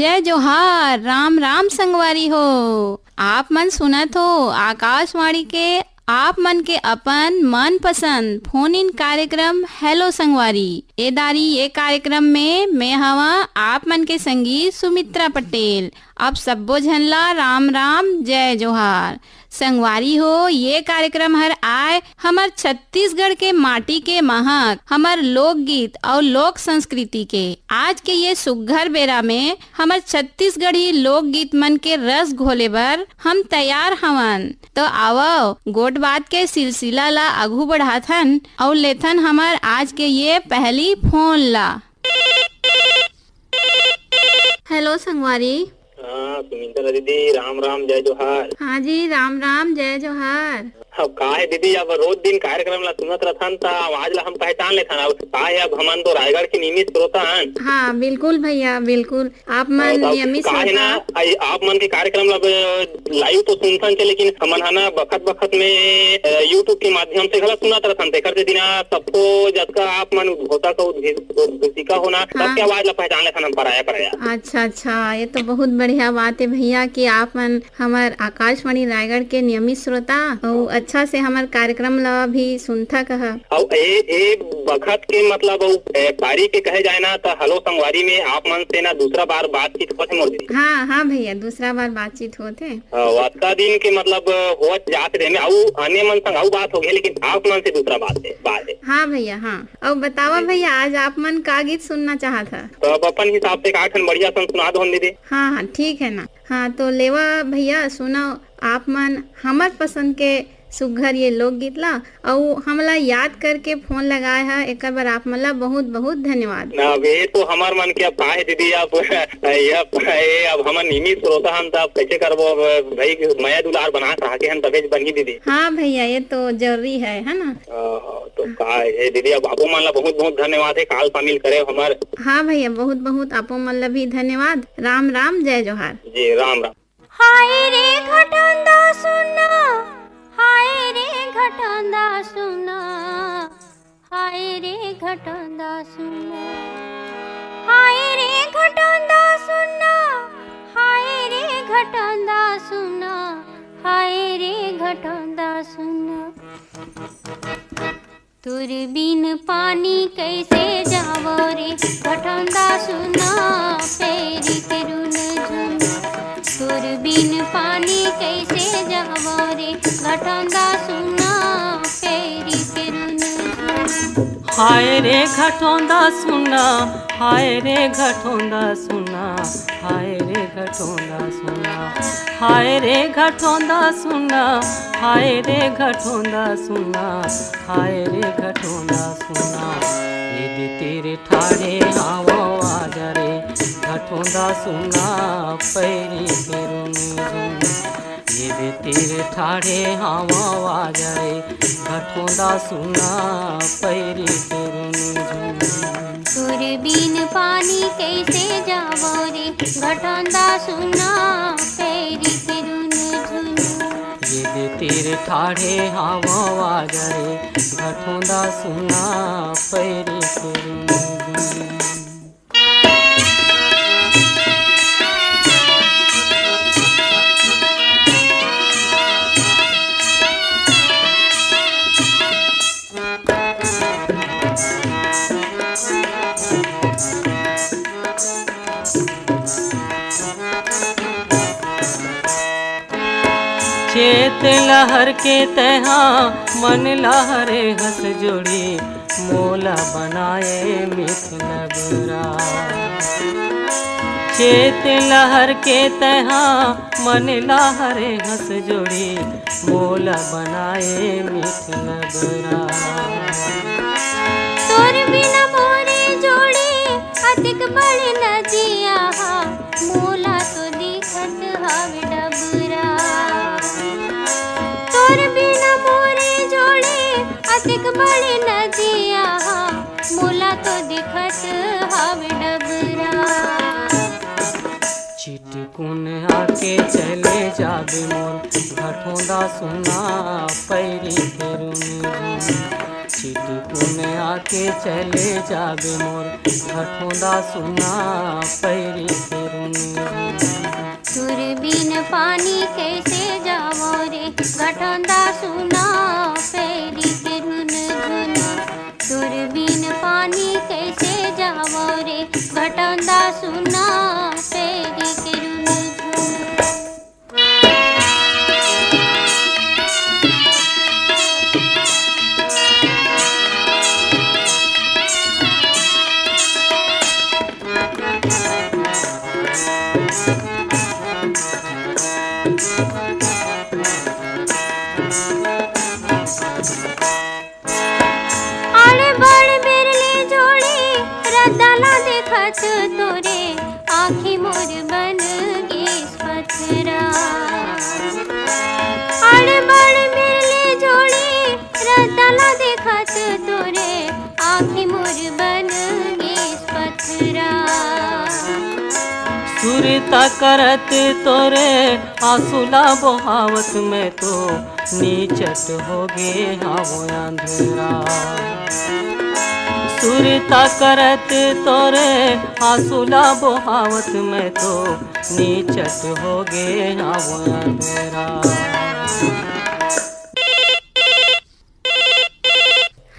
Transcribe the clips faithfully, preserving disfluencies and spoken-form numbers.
जय जोहार, राम राम संगवारी हो। आप मन सुनत हो आकाशवाणी के आप मन के अपन मनपसंद फोन इन कार्यक्रम हेलो संगवारी। ए दारी ये कार्यक्रम में मैं हवा आप मन के संगी सुमित्रा पटेल। आप सब्बो झन ला राम राम, जय जोहार। संगवारी हो, ये कार्यक्रम हर आय हमर छत्तीसगढ़ के माटी के महक, हमर लोकगीत अउ लोक संस्कृति के। आज के ये सुग्घर बेरा में हमर छत्तीसगढ़ी लोकगीत मन के रस घोले बर हम तैयार हवन। तो आवव, गोठ बात के सिलसिला ला आगू बढ़ाथन अउ लेथन हमर आज के ये पहली फोन ला। हेलो संगवारी। हाँ, सुमित्रा दीदी, राम राम, जय जोहार। हाँ जी, राम राम, जय जोहार। अब का है दीदी, अब रोज दिन कार्यक्रम ला सुनत रथन, त आवाज ला हम पहचान लेथन। अब का है, अब हमन तो रायगढ़ के नियमित श्रोता हन। हाँ, बिल्कुल भैया, बिल्कुल। आप मन और अब नियमित का है ना, श्रोता। आई, आप मन के कार्यक्रम ला, अ, live तो सुनथन के, लेकिन हमन हा ना बखत बखत में, अ, YouTube के माध्यम से घला सुनत रथन। तेकर से दिना सबको जतका आप मन उद्घोषक अउ उद्घे-, उद्घोषिका हो ना, हाँ। सबके आवाज ला पहचान लेथन हम पराया पराया। अच्छा, अच्छा, ये तो बहुत बढ़िया बात है भैया कि आप मन हमर आकाशवाणी रायगढ़ के नियमित श्रोता अउ अच्छा से हमर कार्यक्रम ला भी सुनथा कहा। अउ ए, ए बखत के मतलब अउ, ए, पारी के कहे जाए ना त हेलो संगवारी में आप मन से ना दूसरा बार बातचीत होत हे मोर दीदी। हाँ, हाँ भैया, दूसरा बार बातचीत होत हे। हाँ, अतका दिन के मतलब होत जात रहे में अउ अन्य मन संग अउ बात हो गया, लेकिन आप मन से दूसरा बात है, बात है। हाँ भैया, हाँ। अउ बतावा जी। भैया, आज आप मन का गीत सुनना चाहत हा? तो अब अपन हिसाब से का ठन बढ़िया सन सुना दो दीदी। हाँ, हाँ, ठीक है ना। हाँ, तो लेवा भैया, सुनो आप मन हमर पसंद के सुग्घर ये लोकगीत ला, अउ हमला याद करके फोन लगाए हा, एकर बर आप मन ला बहुत बहुत धन्यवाद। ना, अब ये तो हमर मन के अब का है दीदी, अब ये, ये अब हमर नियमित श्रोता हन, त अब कैसे करबो, अब भाई मया दुलार बना के रहा के हन, तबे बनही दीदी। हाँ भैया, ये तो जरूरी है, है ना? हाँ, हाँ, तो का है दीदी, अब आपो मन ला बहुत बहुत धन्यवाद है, call शामिल करे हमर। हाँ भैया, बहुत बहुत आपो मन ला भी धन्यवाद। राम राम, जय जोहार। जी, राम राम। हाय रे घटोंदा सुना, हाय रे घटोंदा सुना, हाय रे घटोंदा सुना, हाय रे घटोंदा सुना, हाय रे घटोंदा सुना, हाय रे घटोंदा सुना। तोर बिन पानी कैसे जावो रे, घटोंदा सुना, पैरी के रुन झुन। तोर बिन पानी कैसे जावो रे, घटोंदा सुना, पैरी के रुन झुन। हाय रे घटोंदा सुना, हाय रे घटोंदा सुना, हाय रे घटोंदा सुना, हाय रे घटोंदा सुना, हाय रे घटोंदा सुना, हाय रे घटोंदा सुना। ये दे तेरे ठाड़े हावो आजा रे, घटोंदा सुना, पैरी के रुन झुन। ये दे तीर ठाढ़े हावा आ जाए, घटोंदा सुना पैरी के रुनझुन। तोर बिन पानी कैसे जावो रे, घटोंदा सुना पैरी के रुनझुन। ये दे तीर ठाढ़े हावा आ जाए, घटोंदा सुना पैरी के रुनझुन। चेत लहर के तैहा मन लहरे हस जोड़ी, मोला बनाए मिथ नगरा। चेत लहर के तैहा मन लहरे हस जोड़ी, मोला बनाए मिथ नगरा। तोर बिना मोरे जोड़ी अतिक बड़े नदिया हा, मोला तो दिखत हवे डबरा। तोर बिना मोरे जोड़ी अतिक बड़े नदिया हा, मोला तो दिखत हवे डबरा। चिटकुन आके चले जाबे मोर घटोंदा सुना पैरी के रुनझुन। चिटकुन आके चले जाबे मोर घटोंदा सुना पैरी के रुनझुन। पानी कैसे जावो रे, गठौंदा सुना फेरी के रुन झुन। तोर बिन पानी कैसे जावो रे, गठौंदा सुना फेरी के रुन झुन। अरे बड़ बिरली जोड़ी, रद्दा ला देखत तोरे आँखी मोर बन गेस पथरा। अरे बड़ बिरली जोड़ी, रद्दा ला देखत तोरे आँखी मोर बन गेस पथरा। सुरता करत तोरे आंसू ला बोहावत मैं तो नीचट हो गे हावो अंधरा। सुरता करत तोरे आंसू ला बोहावत मैं तो नीचट हो गे हावो अंधरा।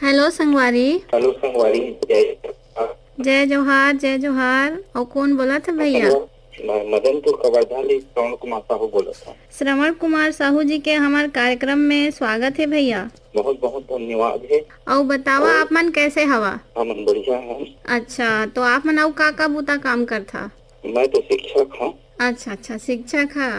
हेलो संगवारी। हेलो संगवारी, जय जोहार। जय जोहार, जय जोहार। अउ कौन बोलत हे भैया? हेलो, मैं मदनपुर कवर्धा ले श्रवण कुमार साहू बोलत हूँ। श्रवण कुमार साहू जी के हमार कार्यक्रम में स्वागत हे भैया। बहुत बहुत धन्यवाद हे। अउ बतावा, अउ आप मन कैसे हवा? हमन बढ़िया हन। अच्छा, तो आप मन अउ का का बुता काम करथा? मैं तो शिक्षक हूँ। अच्छा, अच्छा, शिक्षक हा।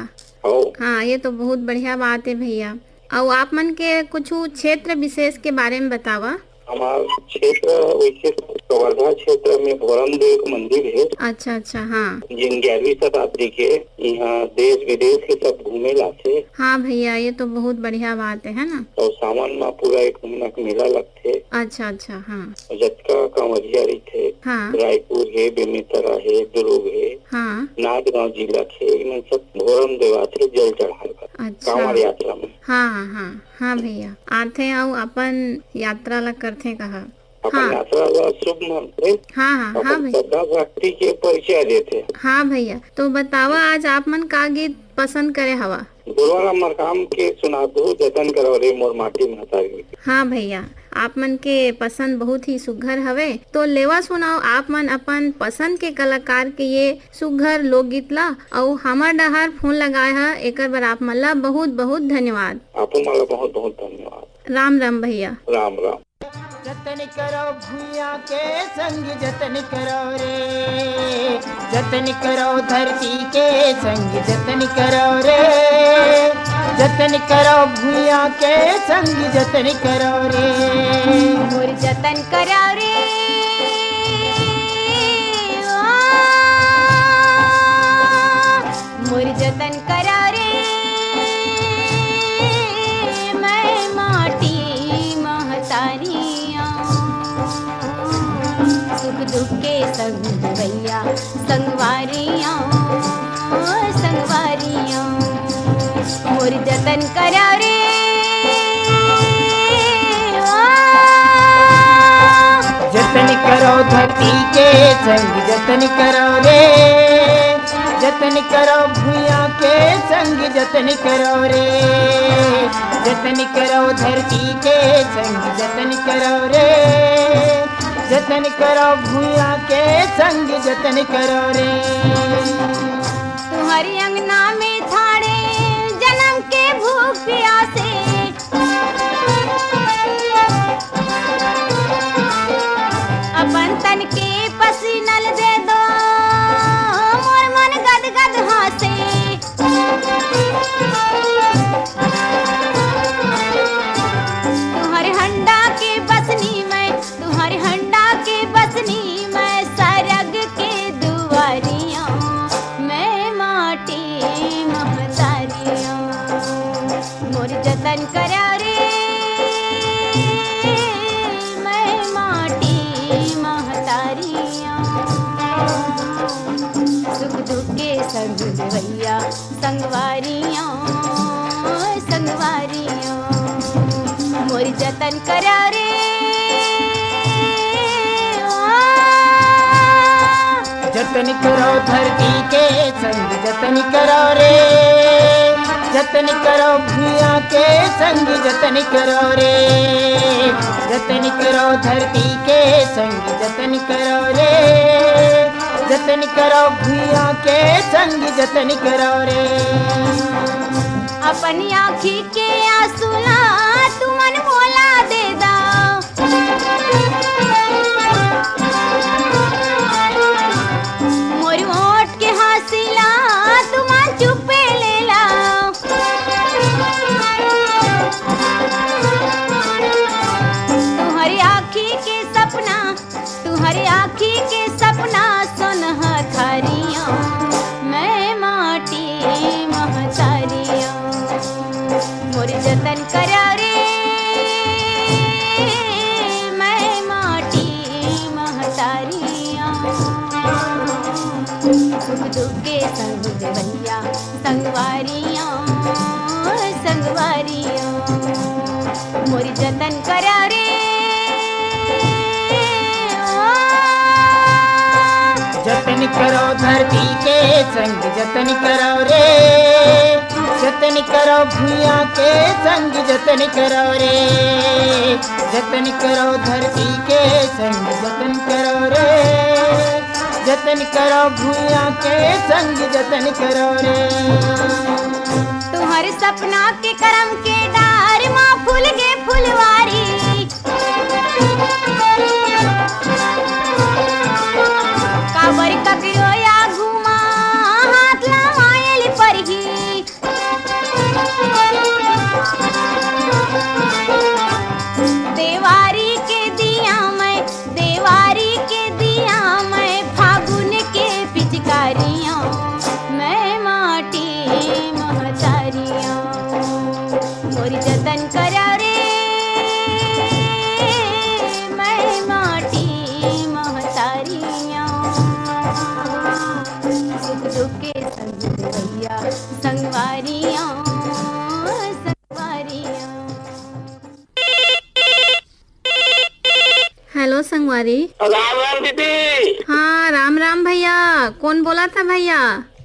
हव। हाँ, ये तो बहुत बढ़िया बात हे भैया। अउ आप मन के कुछ क्षेत्र विशेष के बारे में बतावा। हमार क्षेत्र वैसे तो कवर्धा क्षेत्र में भोरम देव के मंदिर हे। अच्छा, अच्छा, हाँ। जिन ग्यारहवीं शताब्दी के इहाँ देश विदेश के सब घूमे ला आथे। हाँ भैया, ये तो बहुत बढ़िया बात हे, है ना? अउ सावन में पूरा एक महीना के मेला लगथे। अच्छा, अच्छा, हाँ। अउ जतका कांवरिया रहिथे, हाँ। रायपुर हे, बेमेतरा हे, दुर्ग हे, हाँ। नांदगांव जिला के, इमन सब भोरम देव आथे जल चढ़ाए बर, अच्छा। कांवर यात्रा में। हाँ, हाँ, हाँ, हाँ भैया, आथे अउ अपन यात्रा ला करथे कहा। अपन हाँ। यात्रा ला शुभ मानथे, हाँ, हाँ, अपन हाँ भैया। श्रद्धा भक्ति के परिचय देथे। हाँ भैया, तो बतावा आज आप मन का गीत पसंद करे हवा? गोलवाराम मरकाम के सुना दो, जतन करो रे मोर माटी महतारी। हाँ भैया, आप मन के पसंद बहुत ही सुघर हवे, तो लेवा सुनाओ आप मन अपन पसंद के कलाकार के ये सुघर लोकगीत ला, अउ हमर डहार फोन लगाए हा, एकर बर आप मन ला बहुत बहुत धन्यवाद। आपो मन ला बहुत बहुत धन्यवाद। राम राम भैया। राम राम। जतन करो भुइयां के संग जतन करो रे, जतन करो धरती के संग जतन करो रे, जतन करो भुइयां के संग जतन करो रे। मोर जतन करो रे, ओ, मोर जतन करो रे, मैं माटी महतारी आंव। सुख दुख के संग भैया संगवारी आंव, संगवारी आंव। मोर जतन करो रे, ओ। जतन करो धरती के संग, जतन करो रे। जतन करो भुइयां के संग, जतन करो रे। जतन करो धरती के संग, जतन करो रे। जतन करो भुइयां के संग, जतन करो रे। तुम्हारी अंगना में थाड़े जन्म के भूख प्यासे, अपन तन के पसीना ल दे दो, मोर मन गद गद हांसे। तुम्हारे हंडा के बसनी मैं, तुम्हारे हंडा के बसनी मैं, सरग के दुआरियां मैं माटी महतारियां। मोर जतन करो रे, मैं माटी महतारियां। सुख दुख के संग भैया संगवारियां, संगवारियां। मोर जतन करो रे, ओ। जतन करो धरती के संग, जतन करो रे, जतन करो भुइयां के संग, जतन करो रे, जतन करो धरती के संग, जतन करो रे, जतन करो भुइयां के संग, जतन करो रे। अपनी आँखी के आंसू ला तुमन मोला दे दा, मोर ओठ के हंसी ला तुमन चुप्पे ले ला। तुम्हारी आँखी के सपना, तुम्हारी आँखी के सपना सोनहथारिया, मैं माटी महतारिया। मोर जतन करा रे, मैं माटी महतारिया। सुख दुख के संग भैया, संगवारिया, संगवारिया। मोर जतन करा रे। जतन करो धरती के संग, जतन करो रे, जतन करो भुइयां के संग, जतन करो रे, जतन करो धरती के संग, जतन करो रे, जतन करो भुइयां के संग, जतन करो रे। तुम्हारे सपना के करम के डार मा फूल गे फुलवारी, काबर ककरो आगू मा हाथ लवायल परही। देवारी के दिया मैं, देवारी के दिया मैं, फागुन के पिचकारियों, मैं माटी महतारियों। मोर जतन करा रे, मैं माटी महतारियों। सुख दुख के संग भैया, संगवारियों, संगवारियों। हेलो संगवारी। राम राम दीदी। हाँ, राम राम भैया। कौन बोला था भैया?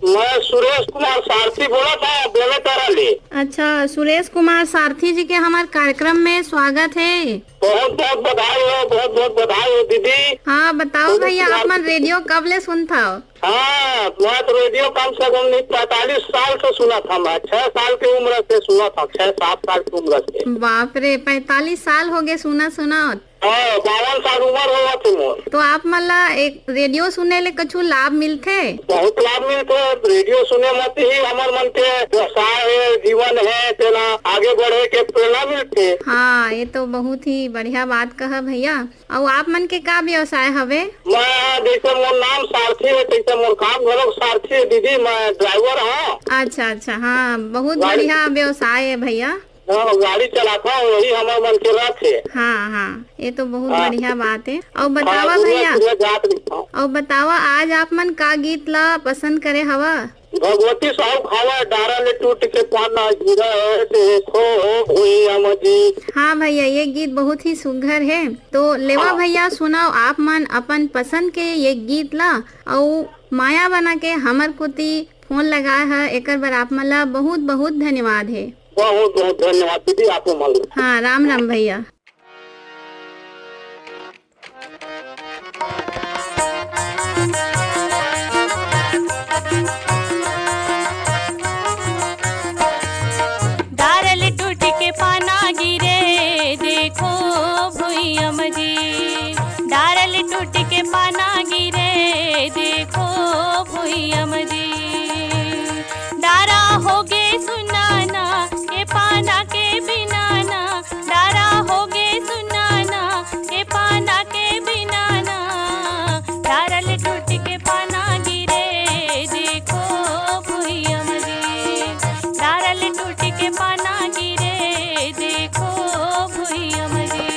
मैं सुरेश कुमार सारथी बोला था, बेमेतरा ले। अच्छा, सुरेश कुमार सारथी जी के हमार कार्यक्रम में स्वागत है। बहुत बहुत बधाई हो, बहुत बहुत बधाई हो दीदी। हाँ, बताओ बहुत भैया, बहुत आप मन रेडियो कब ले सुनत हव? हाँ, मैं तो रेडियो कम से कम नहीं, पैंतालीस साल से सुनत हंव मैं। छह साल के उम्र से सुनत हंव, छह सात साल के उम्र से। बाप रे, पैंतालीस साल हो गए सुनत सुनत। हाँ, बावन साल उम्र होवत हे मोर। तो आप मन ला एक रेडियो सुने ले कुछ लाभ मिलथे? बहुत लाभ मिलथे। रेडियो सुने मत ही हमर मन के व्यवसाय हे, जीवन हे, तेला आगे बढ़े के प्रेरणा मिलथे। हाँ, ये तो बहुत ही बढ़िया बात कहा भैया। अउ आप मन के का व्यवसाय हवे? मैं, जैसे मोर नाम सारथी हे, तैसे मोर काम घलोक सारथी हे दीदी, मैं ड्राइवर हंव। अच्छा, अच्छा, हाँ, बहुत गाड़ी बढ़िया व्यवसाय है भैया। हाँ, गाड़ी चलाथंव, वही हमर मन के रथ हे। हाँ, हाँ, ये तो बहुत हाँ। बढ़िया बात है। अउ हाँ, बतावा दुनिया भैया, दुनिया जात नहीं था। अउ बतावा, आज आप मन का गीत ला पसंद करे हवा? भगवती साहू खावा डारा ले टूट के पाना गिरा है, देखो भुइयां मजी। हाँ भैया, ये गीत बहुत ही सुघर है। तो लेवा हाँ। भैया, सुनाओ आप मन अपन पसंद के ये गीत ला, अउ माया बना के हमर कोती फोन लगाए ह, एकर बर आप मन ला बहुत बहुत धन्यवाद हे। बहुत बहुत धन्यवाद दीदी, आप मन ला। हाँ, राम राम भैया। डारल टूट के पाना गिरे, देखो भुइयां मजी। डारल टूट के पाना गिरे, देखो भुइयां मजी। डारा होगे सुनाना, के पाना के बिनाना। डारा होगे सुनाना, के पाना के बिनाना। डारल टूट के पाना गिरे, देखो भुइयां मजी। डारल टूट के पाना गिरे, देखो भुइयां मजी।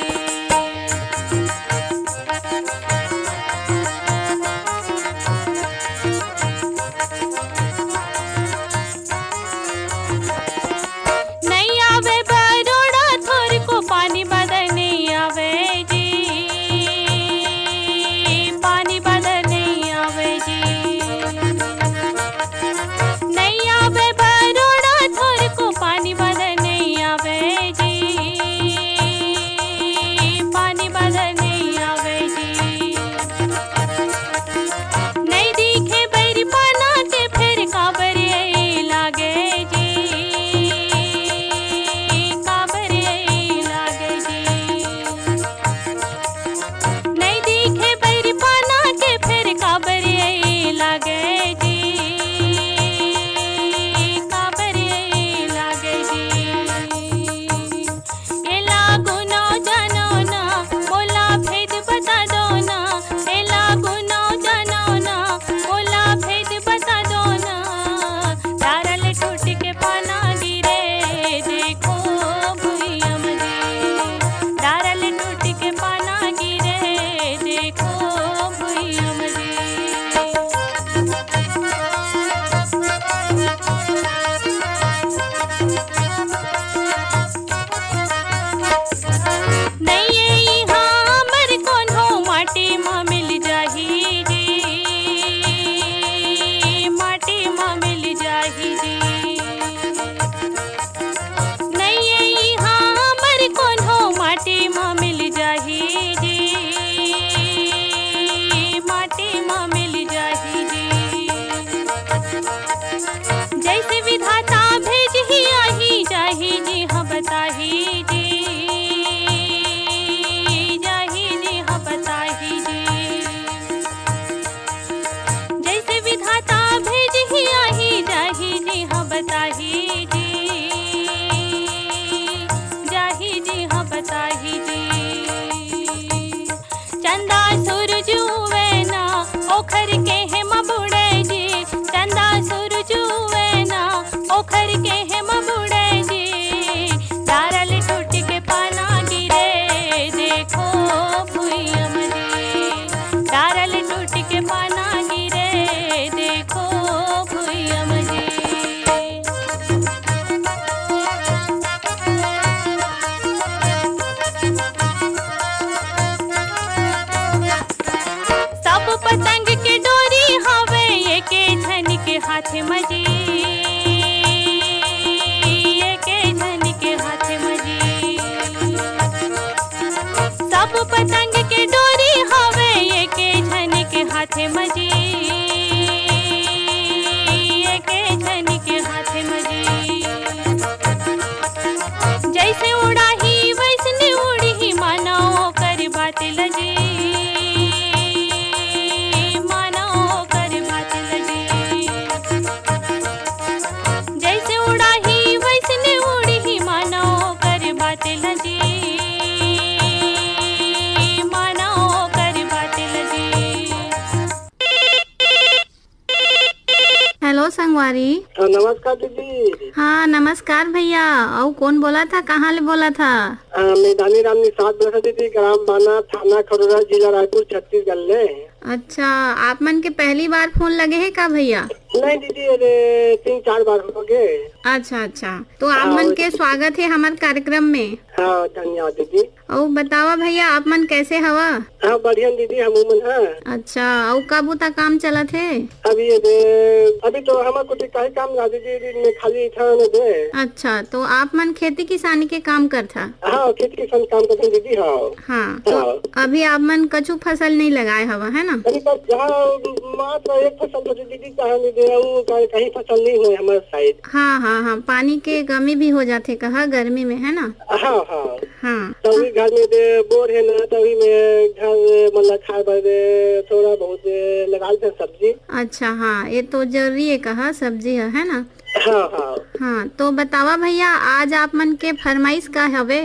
हाथे म जी, एके झन के हाथे म जी। जैसे उड़ाही वैसने उड़ही, माना ओकर बात ल जी, माना ओकर बात ल जी। जैसे उड़ाही वैसने उड़ही, माना ओकर बात ल जी, माना ओकर बात ल जी। हेलो संगवारी। हाँ, नमस्कार दीदी। हाँ, नमस्कार भैया। अउ कौन बोलत हा, कहाँ ले बोलत हा? अ, मैं दानी राम निषाद बोलत हा दीदी, ग्राम बाना, थाना खरोरा, जिला रायपुर, छत्तीसगढ़ ले। अच्छा, आप मन के पहली बार फोन लगे हे का भैया? नहीं दीदी, अरे तीन चार बार हो गए। अच्छा, अच्छा, तो आप हाँ, मन के स्वागत हे हमर कार्यक्रम में। हाँ, धन्यवाद दीदी। अउ बतावा भैया, आप मन कैसे हवा? हाँ, बढ़िया दीदी, हम मन हा। अच्छा, अउ का बुता काम चलत हे? अभी ये दे, अभी तो हमर कुछ कहीं काम ना दीदी, दिन में खाली था न दे। अच्छा, तो आप मन खेती किसानी के काम करथा? हाँ, खेती किसानी काम करते हैं दीदी, हाँ। हाँ, तो हाँ। अभी आप मन कछु फसल नहीं लगाए हवा, है ना? अभी बस जहाँ मात्र एक फसल होती दीदी, कहाँ नहीं दे, वो कहीं, कहीं फसल नहीं हुए हमारे साइड। हाँ, हाँ, हाँ, पानी के कमी भी हो जाथे कहा गर्मी में, है ना? हाँ, हाँ। हाँ। तभी घर में दे बोर है ना, तभी में घर में मतलब खाए बर दे थोड़ा बहुत दे लगा लेते हैं सब्जी। अच्छा, हाँ, ये तो जरूरी है कहा सब्जी है, है ना? हाँ, हाँ। हाँ, तो बतावा भैया, आज आप मन के फरमाइश का हवे?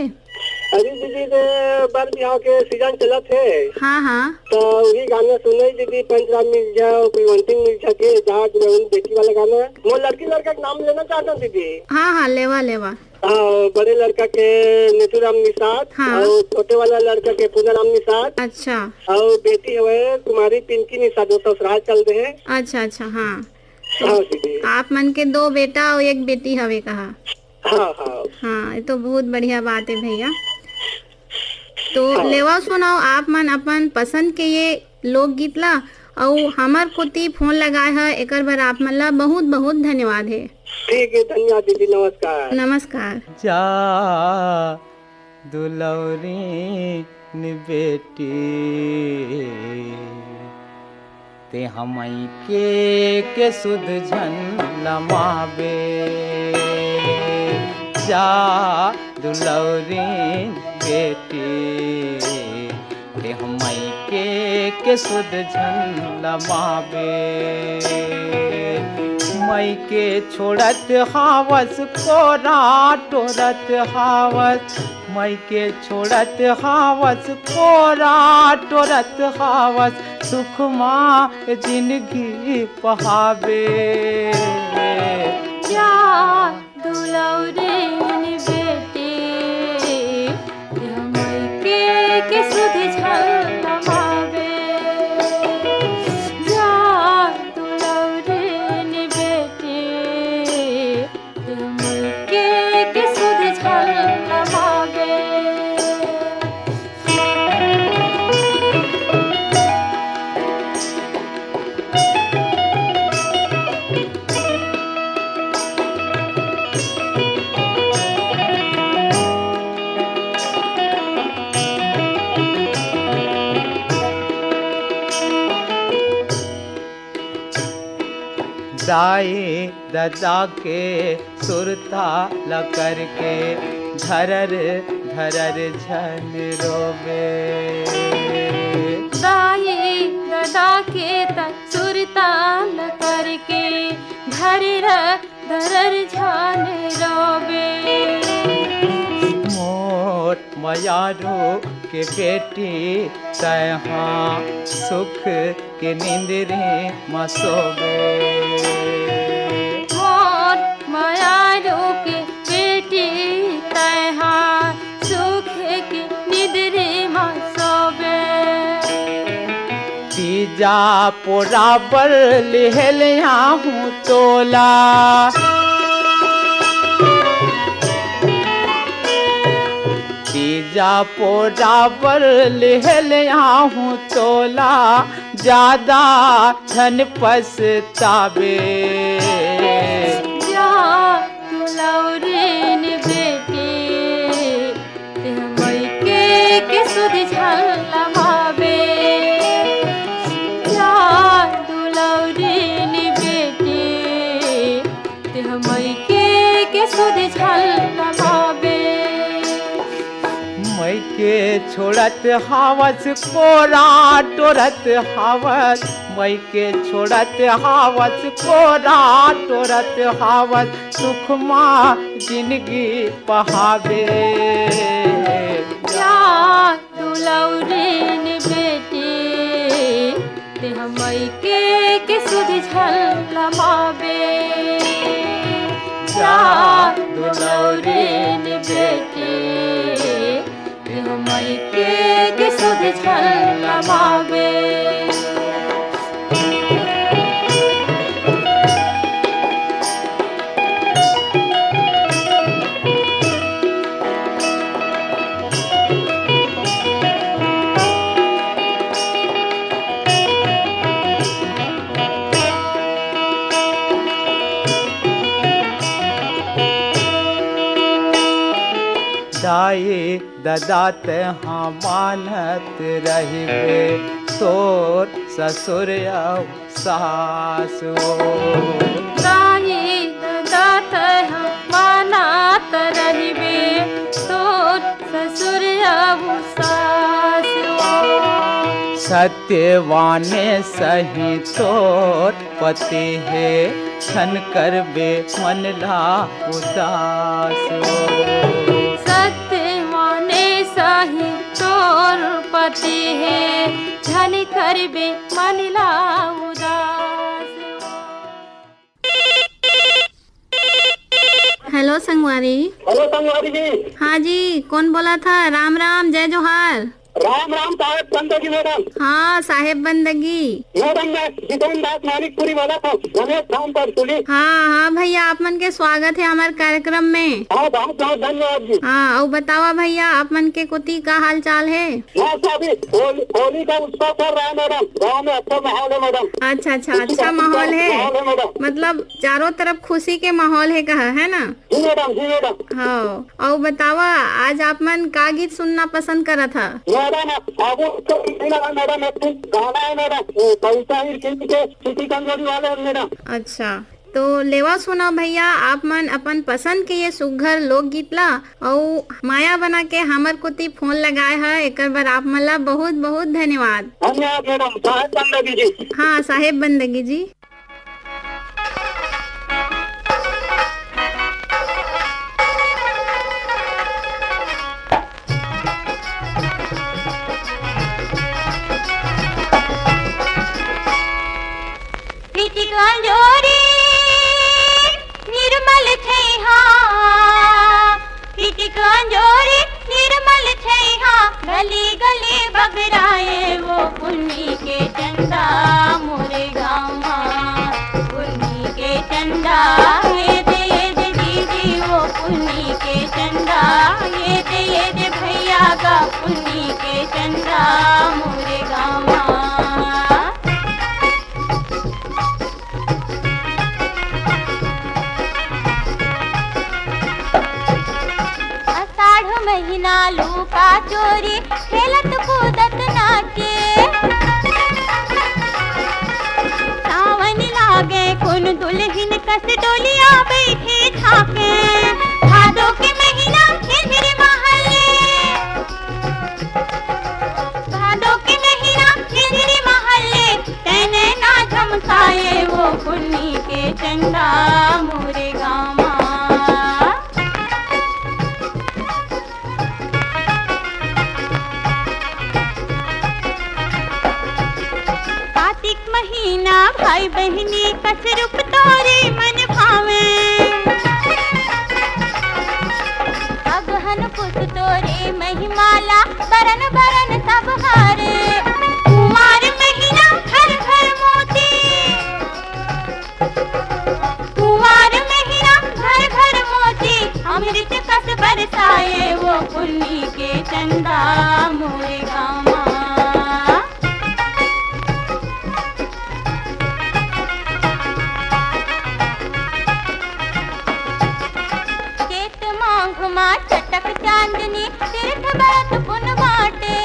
अरे दीदी, दे बर बिहाव के सीजन चलत है। हाँ, हाँ। तो वही गाना सुनाई दीदी, पंचराम मिर्जा, कुलवंती मिर्जा के जहाँ दुल्हन बेटी वाला गाना। मोर लड़की लड़का के नाम लेना चाहता हूँ दीदी। हाँ, हाँ, लेवा, लेवा। हाँ, बड़े लड़का के नीतू राम निषाद हाँ। और छोटे वाला लड़का के पूना राम निषाद अच्छा। और बेटी हवे कुमारी पिंकी निषाद, वो ससुराल चल रहे हैं। अच्छा, अच्छा, हाँ। तो हाँ दीदी। आप मन के दो बेटा और एक बेटी हवे कहा? हाँ, हाँ। हाँ, ये तो बहुत बढ़िया बात है भैया। तो हाँ। लेवा सुनाओ आप मन अपन पसंद के ये लोकगीत ला, अउ हमर कोती फोन लगाए ह, एकर बर आप मन ला बहुत बहुत धन्यवाद हे। ठीक है, धन्यवाद दीदी, नमस्कार। नमस्कार। जा दुलौरीन बेटी, ते हमई के के सुध झन लमाबे। जा दुलौरीन बेटी, ते हमई के के सुध झन लमाबे। मई के छोड़त हावस कोरा टोरत हावस, मई के छोड़त हावस कोरा टोरत हावस, सुख मा जिनगी पहाबे। जा दुलौरीन बेटी, मई के के सुध झन लमाबे। जा दुलौरीन बेटी, मई के के सुध झन लमाबे। दाई ददा के सुरता ल करके धरर धरर झन रोबे। दाई ददा के त सुरता ल करके धरर धरर झन रोबे। मोर मयारू के बेटी तैहा सुख के निंदरी म सोबे। मोर मयारू के बेटी तैहा सुख के निंदरी म सोबे। तीजा पोरा बर लेहल आहूँ तोला, तीजा पोरा बर लेहल आहूँ तोला, जादा झन पछताबे। जा दुलौरीन बेटी, ते मई के के सुध झन लमाबे। जा मइके छोड़त हावस कोरा टोरत हावस, मइके छोड़त हावस कोरा टोरत हावस, सुखमा जिनगी पहावे। जा दुलौरिन बेटी, तेह मइके के सुध झन लमाबे। जा दुलौरिन बेटी, तेह मइके के सुध झन लमाबे। दाई ददा तेहा मानत रहिबे तोर ससुर अउ सास ओ। दाई ददा तेहा मानत रहिबे तोर ससुर अउ सास ओ। सत्यवाने सही तोर पति हे, झन करबे मन ला उदास ओ। सत्यवाने सही तोर पति हे, झन करबे मन ला उदास ओ। हेलो संगवारी। हेलो संगवारी जी। हाँ जी, कोन बोलत हा? राम राम, जय जोहार। राम राम साहेब बंदगी मैडम। हाँ साहेब बंदगी। मैडम, मैं जितेन दास मानिकपुरी वाला था, रमेश धाम पर सुनी। हाँ हाँ भैया, आप मन के स्वागत हे हमर कार्यक्रम में। हाँ, बहुत बहुत धन्यवाद जी। हाँ, अउ बतावा भैया, आप मन के कोती का हाल चाल हे? हाँ, तो अभी होली, होली का उत्सव चल रहा है मैडम, गाँव में अच्छा माहौल है मैडम। अच्छा अच्छा, खुशी अच्छा का माहौल है। माहौल है मैडम। मतलब चारों तरफ खुशी के माहौल हे कहा, है ना? जी मैडम, जी मैडम। हाँ, अउ बतावा, आज आप मन का गीत सुनना पसंद करत हा? मैडम, अब तो नहीं लगा मैडम, एक दिन गाना है मैडम, वो पैसा ही किन के सिटी कमजोरी वाले हैं मैडम। अच्छा, तो लेवा सुना भैया, आप मन अपन पसंद के ये सुघर लोकगीत ला अउ माया बना के हमर कोती फोन लगाए हा, एकर बर आप मन ला बहुत बहुत धन्यवाद। धन्यवाद मैडम। साहेब बंदगी जी। हाँ, साहेब बंदगी जी। पिटिक अंजोरी निर्मल छैहा, पिटिक अंजोरी निर्मल छैहा, गली गली बगराए वो पुन्नी के चंदा मोरे गाँव मा। पुन्नी के चंदा, ये दे, ये दे दीदी वो पुन्नी के चंदा, ये दे, ये दे भैया का पुन्नी के चंदा मोरे गाँव मा। आषाढ़ महीना लुका चोरी खेलत कूदत नाचे। सावन लागे कुन दुल्हिन कस डोलिया बैठे झाके। भादो के महीना झिझरी महले, भादो के महीना झिझरी महले, तैने ना झमकाए वो पुन्नी के चंदा मोरे गाँव मा। कार्तिक महीना भाई बहिनी कस रूप तोरे मन भावे। अगहन पुस तोरे महिमा ला बरन बरन सब हारे। कुंवार महीना घर घर मोती। कुंवार महीना घर घर मोती, अमृत कस बरसाए वो पुन्नी के चंदा मोरे गाँव मा। चैत माघ मा चटक चांदनी, तीर्थ बरत पुन बाटे।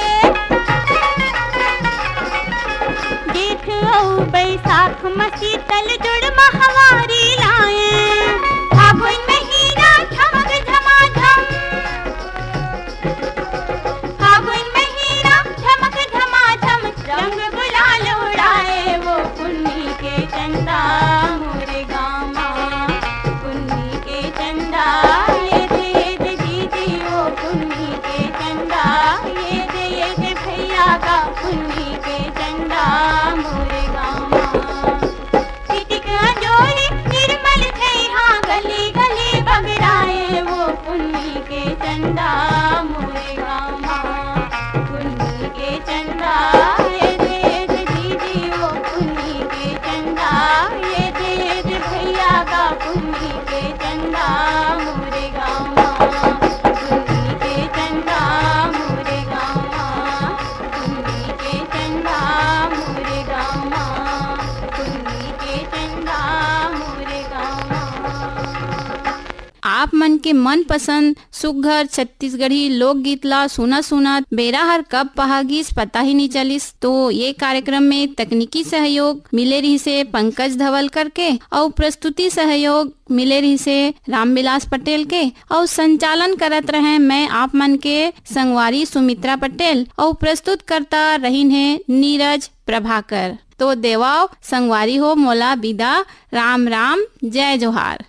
जेठ अउ बैसाख म शीतल जुड़ महवारी लाए। फागुन महीना झमक झमाझम। आप मन के मनपसंद सुघर छत्तीसगढ़ी लोकगीत ला सुनत सुनत बेरा हर कब पहा गिस, पता ही नहीं चलिस। तो ये कार्यक्रम में तकनीकी सहयोग मिले रहिसे पंकज धवलकर के, अउ प्रस्तुति सहयोग मिले रहिसे रामविलास पटेल के, अउ संचालन करत रहे मैं आप मन के संगवारी सुमित्रा पटेल, अउ प्रस्तुतकर्ता रहिन हे नीरज प्रभाकर। तो देवव संगवारी हो मोला बिदा, राम राम, जय जोहार।